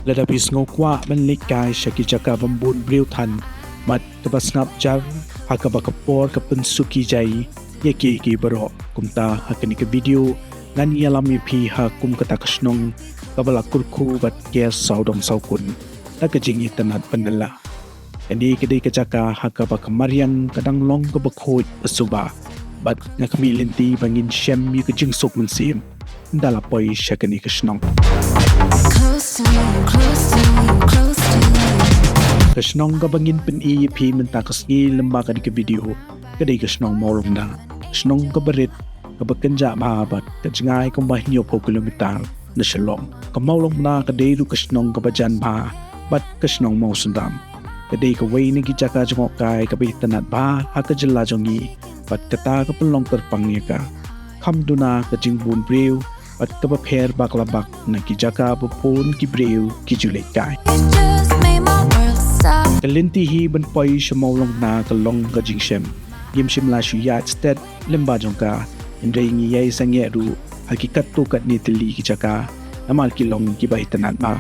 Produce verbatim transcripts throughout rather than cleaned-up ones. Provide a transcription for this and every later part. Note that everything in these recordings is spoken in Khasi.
Lada phi sngew kwah ban leit kai sha ki jaka bym bun briew than bad kaba sngap jar, ha kaba ka por ka pynsuki jai ïa kiei kiei baroh. Kumta ha kane ka video ngan ïalam ïa phi ha kum kata ka shnong kaba la kyrkhu bad ker sawdong sawkun da ka jingitynnad ban da la. Kane ka dei ka jaka ha kaba ka mariang ka dang long kaba khuid ba suba. Bad nga khmih lynti ba ngin shem ïa ka jingsuk mynsiem ynda la poi sha kane ka shnong. Ka shnong kaba ngin pyni ïa phi mynta ka sngi lyngba kane ka video ka dei ka shnong Mawlongna. Ka shnong kaba rit, kaba kynjah bha bad ka jngai kumba hynñiewphew kilometer na Shillong. Ka Mawlongna ka dei ruh ka shnong kaba jan bha bad ka shnong Mawsynram. Ka dei kawei na ki jaka jngohkai kaba itynnad bha ha ka jylla jong ngi bad kata ka pynlong kyrpang ïa ka. Kham duna ka jingbun briew bad kaba pher bak la bak na ki jaka ba bun ki briew ki ju leit kai. Ka lynti hi ban poi sha Mawlongna ka long ka jingshem. Ngim shym la shu ïaid stet lyngba jong ka, hynrei ngi ïai sangeh ruh ha ki katto katne tylli ki jaka namar ki long kiba itynnad bha.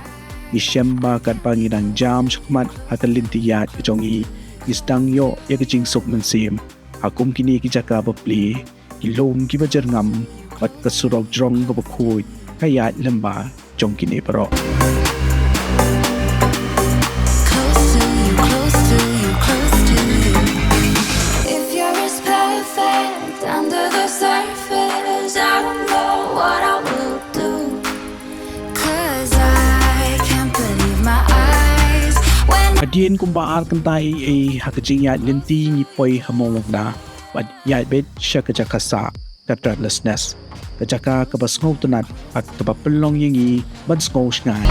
Ngi shem ba katba ngi dang jam shakhmat ha ka lynti ïaid ka jong ngi, ngi sdang ïoh ïa ka jingsuk mynsiem ha kum kine ki jaka bapli, ki lum kiba jyrngam bad ka surok jrong kaba khuid ka ïaid lyngba jong kine baroh. Hadien kumba ar kynta ei ei ha ka jingïaid lynti ngi poi ha Mawlongna bad ïaid beit sha ka jaka sah ka Traveller's Nest, ka jaka kaba sngewtynnad bad kaba pynlong ïa ngi ban sngew shngaiñ.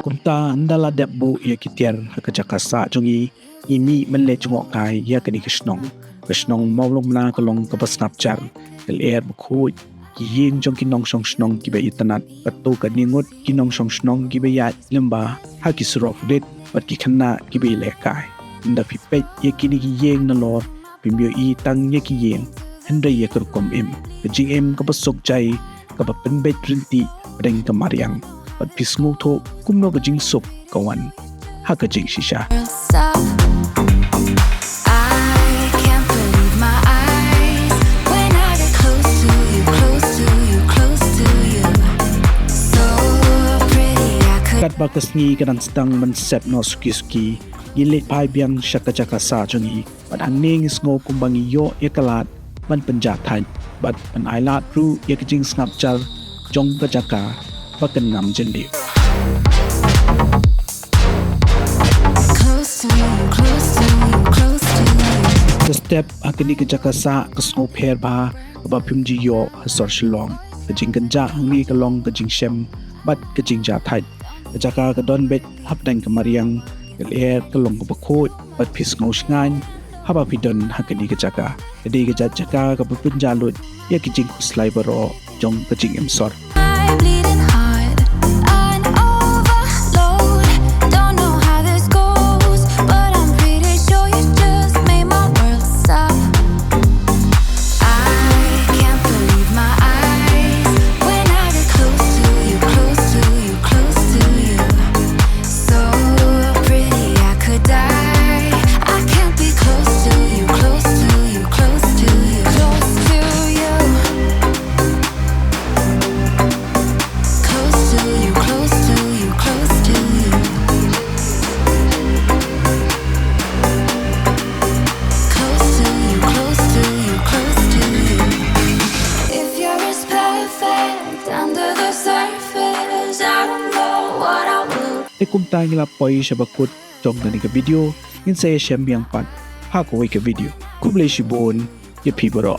Kumta ynda la dep buh ïa ki tiar ha ka jaka sah jong ngi, ngi mih ban leit jngohkai ïa kane ka shnong. Ka shnong Mawlongna ka long kaba sngap jar, ka lyer ba khuid, ki ïing jong ki nongshong shnong kiba itynnad, katto katne ngut ki nongshong shnong kiba ïaid lyngba ha ki surok rit bad ki khynnah kiba ïalehkai. Ynda phi peit ïa kine ki ïing nalor, phim ïohi tang ïa ki ïing, hynrei ïa ka rukom im, ka jingim kaba suk jai, kaba pynbeit ryntih pdeng ka mariang. Bad phi sngewthuh kumno ka jingsuk ka wan ha ka jingshisha. Katba ka sngi ka dang sdang ban sep noh suki suki, ngi leit phai biang sha ka jaka sah jong ngi. Bad hangne ngi sngew kumba ngi ïoh ïa ka lad ban pynjah thait bad ban ai lad ruh ïa ka jingsngap jar jong ka jaka ba kan ngam jylliew. Ka step ha kane ka jaka sah ka sngew pher bha kaba phim ju ïoh ha sor Shillong. Ka jingkynjah hangne ka long ka jingshem bad ka jingjah thait. Ka jaka ka don beit hapdeng ka mariang, ka lyer ka long kaba khuid bad phi sngew shngaiñ haba phi don ha kane ka jaka. Ka dei ka jaka kaba pynjah lut ïa ki jingkhuslai baroh jong ka jingim sor. Te kumta ngi la poi sha ba kut jong kane ka video, ngin sa ïashem biang pat ha kawei ka video. Khublei shibun ïa phi baroh.